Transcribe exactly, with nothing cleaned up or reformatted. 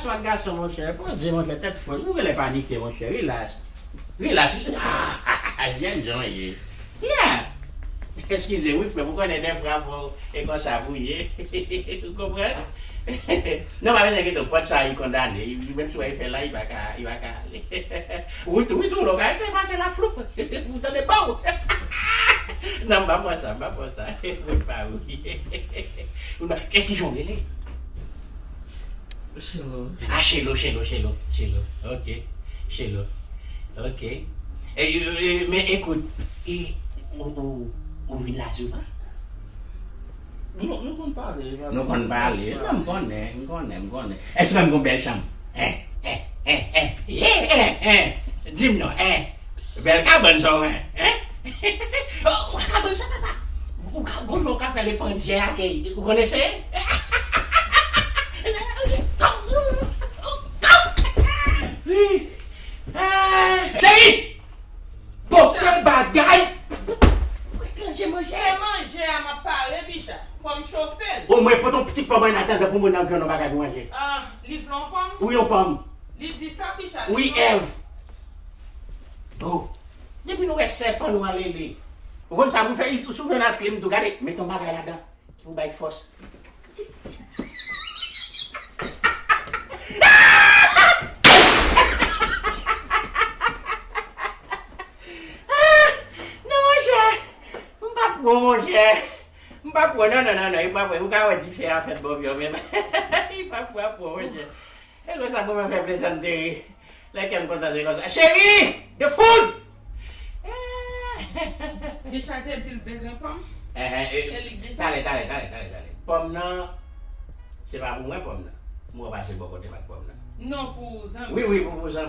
Lòt gason, monchè, poze, monchè, tèt fwèt. Ou genlè panike, monchè, relax. Relax. Jèn jan w ye. Yeah. Eskize m, wi, frè m, ou konnen dèfwa fò e konsa pou ye. Ou konprann? Non, pa bezwen enkyete w, pòt sa a, li kondane. Li, menm si w wè l fè la, li pa ka, li pa ka ale. Wi, tou, wi, tou, lè w ka, se pase la, floup. Ou tande, pow! Non, m pa pran sa, m pa pran sa. Mwen pa wi. Ou nan, e ki jan w rele? Chelo. Ah, Chelo, Chelo, Chelo, Chelo. Ok. Chelo. Ok. E, e, e, men ekout, e, ou, ou, ou vin la souvan? Nou, nou konn pale. Nou konn pale. Non, m konnen, m konnen, m konnen. Èske menm gon bèl chanm? Hein, hein, hein, hein, hein, hein, hein. Di m non, hein. Bèl kabann sa w wè, hein? Oh, kabann sa, papa. Ou ka, gon jan w ka fè l pandyè akèy. Ou konnen se? Cheri! Pote bagay! Etranje manje! Se manje a m ap pare, Bicha. Fò m chofe l. Omwen pote yon ti pòm an atandan pou mwen nan grann yon bagay pou manje. Ah, li vle yon pòm? Wi, yon pòm. Li di sa, Bicha. Wi, Èv. Oh. Depi nou wè sèpan nou ale li. Ou konn sa pou fè, ou sou Jonas Klim tou, gade, met yon bagay ladan ki pou bay fòs. Non, monchè, m pa pran, monchè. M pa pran, non, non, non, non, m pa pran. Ou ka wè dife a fèt bò pye w, men m pa pran, pran, monchè. E konsa mwen menm fè plezanterie. Lè kè m kontan se konsa. Cheri! The food! Richard te di l bezwen pòm. Eh, eh, eh, e li bezwen. Talè, talè, talè, talè, talè. Pòm nan, se pa pou mwen pòm nan. M wè w pase bò kote m ak pòm nan. Non, pou zanmi. Wi, wi, pou, pou zanmi.